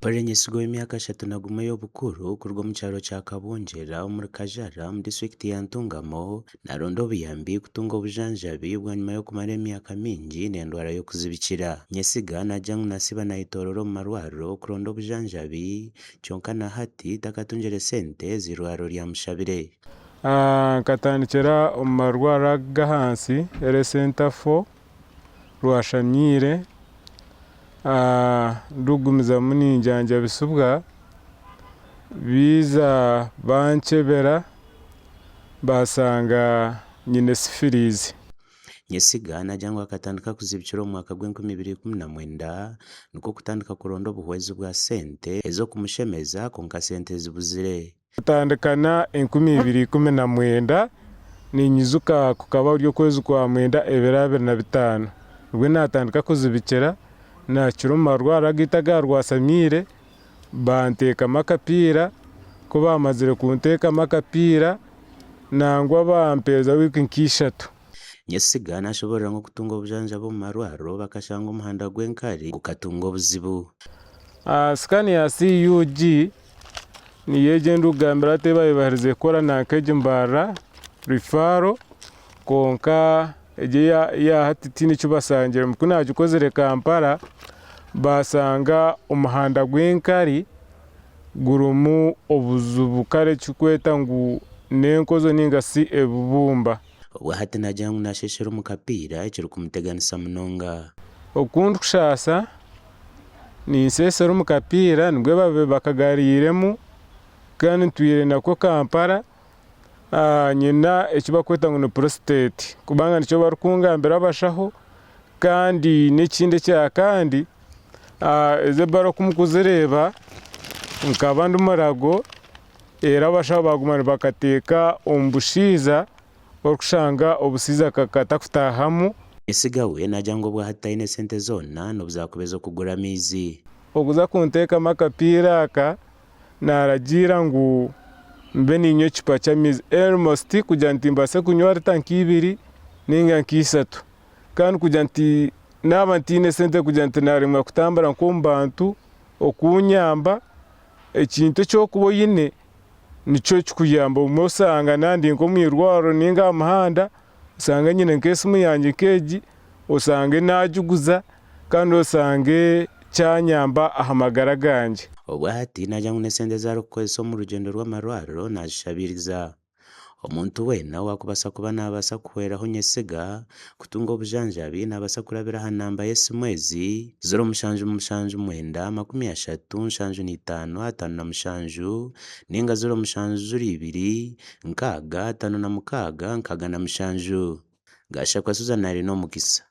Paul Nyesiga ow'emyaka 31 y'obukuru kuruga omu kyaro kya Kabwongyera omuri Kajara omu disiturikiti ya Ntungamo naronda obuyambi kutunga obujanjabi bwanyima y'okumara emyaka mingi n'endwara y'okuzibikira. Nyesiga naagira ngu nasiiba nayetoorora omu marwariro kuronda obujanjabi kyonka na hati takatungire sente ezi eirwariro ryamushabire. Nkatandikira omu marwariro ag'ahansi Health Centre 4 Rwashamiire ndikugumizamu ninjanjabisibwa baija bankyebera baashanga nyine sifirizi. Nyesiga naagira ngu akatandika kuzibikira omu mwaka gw'enkumi ibiri ikumi na mwenda nikwo kutandika kuronda obuhwezi bwa sente ez'okumushemeza kwonka sente zibuzire. Kutandika na 2019, ninyijuka kukaba kuri okwezi kwa mwenda ebiro 25, nibwo natandika kuzibikira, nahikire omu marwariro agaitu aga Rwasamiire, banteekamu akapiira, ku baamazire kunteekamu akapiira, nangwa bampeereza wiiki nka ishatu. Nyesiga nashoboorora ngu okutunga obujanjabi omu marwariro bakashanga omuhanda gw'enkari gukatunga obuzibu. Scan ya CUG Niyo egyo endikugambira hati ei baabaire baherize kukora nanka egi mbarara referral kwonka egi eya hati tihaine eki bashangiremu. Ku naagikozire Kampala baashanga omuhanda gw'enkari gurimu obuzibu kare ekirikweta ngu n'enkozo nainga shi ebibumba. Obwa hati naagira ngu naasheshera omu kapiira ekirikumuteganisa munonga. Oku ndikushaasha Ninsesera omu kapiira nibwo babaire bakagariiremu kandi ntwire nako Kampala nyine eki barikweta ngu ni prostate kubanga nikyo barikungambira abashaho kandi n'ekindi ekya kandi ezi ebaruha oku murikuzireeba nkaba ndi murago reero abashaho baguma nibakateeka omu bushaija. Orikushanga obusiizi katakutaahamu. Nyesiga we naagira ngu obwahati taine sente zoona n'obu zaakuba ez'okugura amaizi. Okuza kunteekamu akapiira aka, naaragiira ngu mbe niinywa ekicupa ky'amaizi almost kugira nti mbaase kunywa lita nk'ibiri nainga nk'ishatu. Kandi kugira nti naaba ntaine sente kugira nti naaremwa kutambura nk'omu bantu okunyamba, ekintu eki orikuba oine Nikyo kikuyamba obumwe osanga naba ndi nk'omu irwariro ninga aha muhanda osange nyine nk'esimu yangye nk'egi osange nagiguza kandi osange kyanyamba aha magara gangye. Obwahati naagira ngu n'esente ezi arikukozesa omu rugyendo rw'amarwariro naazishabiiriza. Omuntu weena owaakubaasa kuba naabaasa kuhweraho Nyesiga kutunga obujanjabi naabaasa kurabira aha namba y'esimu ezi, 0779 30 75 57 nainga 07 02 60 56 67. Gashakwa Susan Arinomugisa.